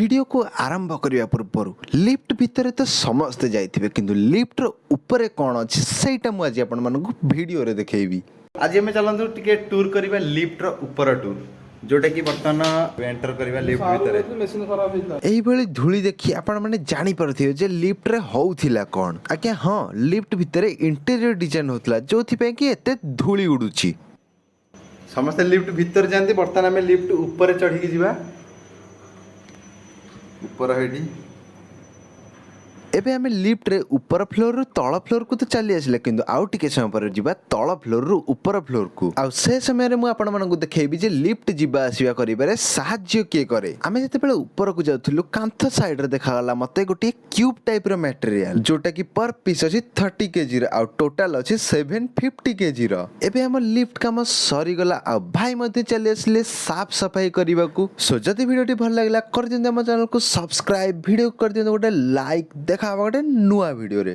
ଭିଡ଼ିଓକୁ ଆରମ୍ଭ କରିବା ପୂର୍ବରୁ, ଲିଫ୍ଟ ଭିତରେ ତ ସମସ୍ତେ ଯାଇଥିବେ, କିନ୍ତୁ ଲିଫ୍ଟର ଉପରେ କ'ଣ ଅଛି, ସେଇଟା ମୁଁ ଆଜି ଆପଣମାନଙ୍କୁ ଭିଡ଼ିଓରେ ଦେଖେଇବି। ଆଜି ଆମେ ଚାଲନ୍ତୁ ଟିକେ ଟୁର୍ କରିବା, ଲିଫ୍ଟର ଉପର ଟୁର୍, ଯୋଉଟା କି ବର୍ତ୍ତମାନ ଏଣ୍ଟର କରିବା ଲିଫ୍ଟ ଭିତରେ। ମେସିନ୍ ଖରାପ ହେଇଥିଲା। ଏଇଭଳି ଧୂଳି ଦେଖି ଆପଣମାନେ ଜାଣିପାରୁଥିବେ ଯେ ଲିଫ୍ଟରେ ହଉଥିଲା କ'ଣ। ଆଜ୍ଞା ହଁ, ଲିଫ୍ଟ ଭିତରେ ଇଣ୍ଟେରିୟର ଡିଜାଇନ ହଉଥିଲା, ଯୋଉଥିପାଇଁ କି ଏତେ ଧୂଳି ଉଡୁଛି। ସମସ୍ତେ ଲିଫ୍ଟ ଭିତରେ ଯାଆନ୍ତି, ବର୍ତ୍ତମାନ ଆମେ ଲିଫ୍ଟ ଉପରେ ଚଢ଼ିକି ଯିବା। ଉପର ହେଇଠି। ଏବେ ଆମେ ଲିଫ୍ଟରେ ଉପର ଫ୍ଲୋରରୁ ତଳ ଫ୍ଲୋରକୁ ତ ଚାଲି ଆସିଲେ, କିନ୍ତୁ ଆଉ ଟିକେ ସମୟ ପରେ ଯିବା ତଳ ଫ୍ଲୋରରୁ ଉପର ଫ୍ଲୋରକୁ। ଆଉ ସେ ସମୟରେ ମୁଁ ଆପଣମାନଙ୍କୁ ଦେଖେଇବି ଯେ ଲିଫ୍ଟ ଯିବା ଆସିବା କରିବାରେ ସାହାଯ୍ୟ କିଏ କରେ। ଆମେ ଯେତେବେଳେ ଉପରକୁ ଯାଉଥିଲୁ, କାନ୍ଥ ସାଇଡରେ ଦେଖାଗଲା ମତେ ଗୋଟିଏ କ୍ୟୁବ୍ ଟାଇପର ମ୍ୟାଟେରିଆଲ, ଯୋଉଟା କି ପର ପିସ୍ ଅଛି 30 କେଜିର ଆଉ ଟୋଟାଲ ଅଛି 750 କେଜିର। ଏବେ ଆମ ଲିଫ୍ଟ କାମ ସରିଗଲା ଆଉ ଭାଇ ମଧ୍ୟ ଚାଲି ଆସିଲେ ସାଫ ସଫାଇ କରିବାକୁ। ସୋ ଯଦି ଭିଡ଼ିଓଟି ଭଲ ଲାଗିଲା, କରିଦିଅନ୍ତୁ ଆମ ଚ୍ୟାନେଲକୁ ସବସ୍କ୍ରାଇବ, ଭିଡ଼ିଓ କରିଦିଅନ୍ତୁ ଗୋଟେ ଲାଇକ୍। ଦେଖା ହବ ଗୋଟେ ନୂଆ ଭିଡ଼ିଓରେ।